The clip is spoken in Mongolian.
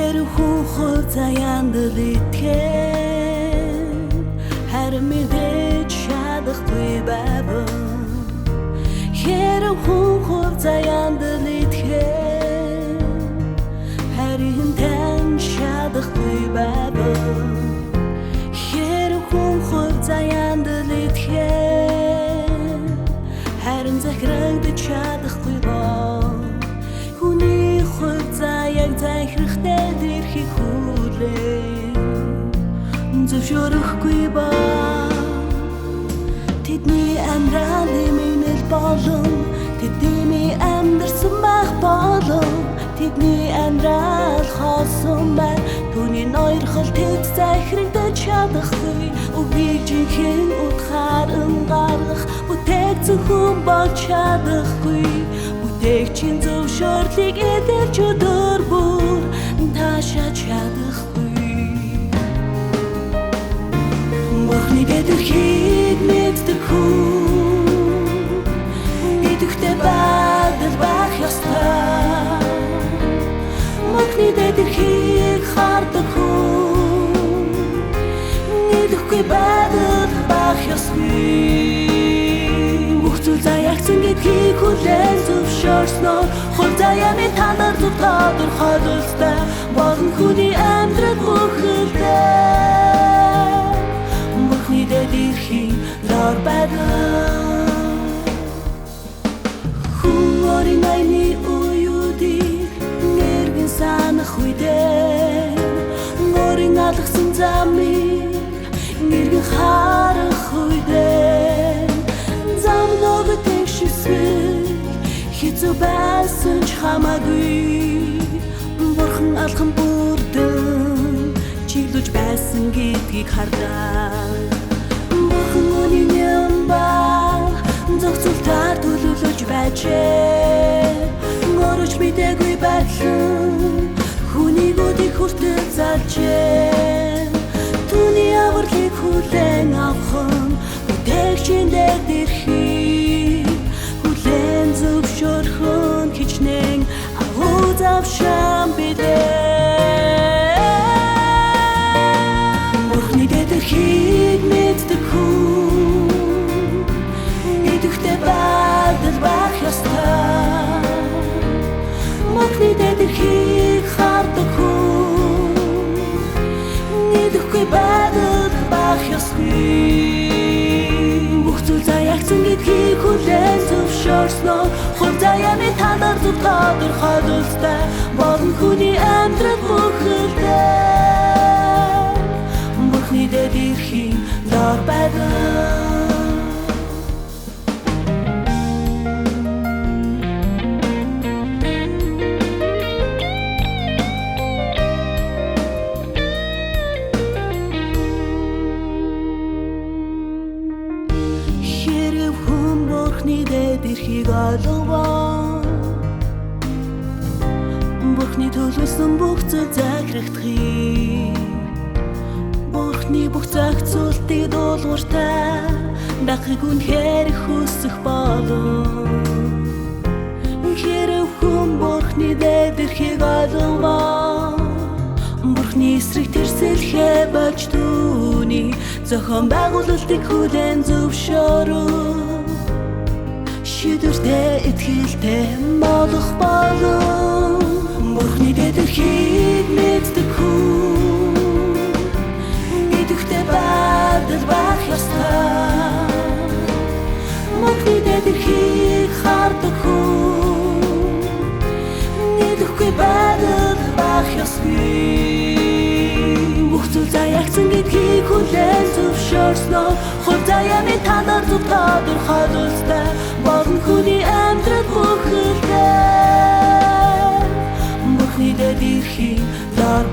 Хэрэг хүн хувь заяанд л итгэн, харин мэдээж чадахгүй байвал. Хэрэг хүн хувь заяанд л итгэн, харин тань чадахгүй байвал. Хэрэг хүн хувь заяанд л итгэн, харин захирагдаж чадахгүй бол. Хүний хувь заяаг захирахтай тэрхийг хүлээн зөвшөөрөхгүй ба. Тэдний амьдралын минь болон тэдний амьдарсан байх болон тэдний амьдрал хоосон байна. Түүний ноёрхол тэд захирагдаж чадахгүй. Үгийг жинхэнэ утгаар нь гаргах бүтээгч хүн болж чадахгүй. Бүтээгчийн зөвшөөрлийг эдэлж өдөр бүр таашааж чадахгүй. Бурхны дэдэрхийг мэддэг хүн идэвхтэй байдал байх ёстой. Бурхны дэдэрхийг хардаг хүн идэвхгүй байдал байх ёсгүй. Бүх зүйл заяагдсан гэдгийг хүлээн зөвшөөрснөөр хувь заяаны та нар зөв тодорхойлолтой болно хүний амьдрал бүхэлдээ. Бурхны дэд эрхийн дор байдал. Хүн өөрийн аяны үеүүдийг нэргэн санах үедээ өөрийн алгасан замыг нэргэн харах үедээ зам нөгөө тэгш эсвэл хэцүү байсан ч хамаагүй Бурхан алхам бүрдэн чиглүүлж байсан гэдгийг хардаа. Бурхан үнэн юм ба зохицуултаар төлөвлөж байжээ. Өөрөж мэдээгүй байдлан хүнийг өдийг хүртэл залжээ. Түүний авралыг хүлээн авах нь бүтээгчийн дэд эрхийг хүлээн зөвшөөрөх нь хичнээн агуу завшаан билээ. Бурхны дэд эрхийг мэддэг хүн идэвхтэй байдал байх ёстой. Бурхны дэд эрхийг хардаг хүн идэвхгүй байдал байх ёсгүй. Бүх зүйл заяагдсан гэдгийг хүлээн зөвшөөрснөөр хувь заяаны та нар зөв тодорхойлолтой болно хүний амьдрал бүхэлдээ. Бурхны дэд эрхийн дор байдал. Хэрэг хүн Бурхны дэд эрхийг ойлгов, Бурхны төлөвлөсөн бүх зүйл захирагдахыг, Бурхны бүх зохицуултыг дуулууртай дагахыг үнэхээр хүсэх болов. Хэрэг хүн Бурхны дэд эрхийг ойлгов, Бурхны эсрэг тэрсэлхээ болж түүний зохион байгуулалтыг хүлээн зөвшөөрөв. Шийдвэртэй итгэлтэй болох болов. Бурхны дэд эрхийг мэддэг хүн идэвхтэй байдал байх ёстой. Бурхны дэд эрхийг хардаг хүн идэвхгүй байдал байх ёсгүй. Бүх зүйл заяагдсан гэдгийг хүлээн зөвшөөрснөөр хувь заяаны та нар зөв тодорхойлолтой болно хүний амьдрал бүхэлдээ. Бурхны дэд эрхийн дор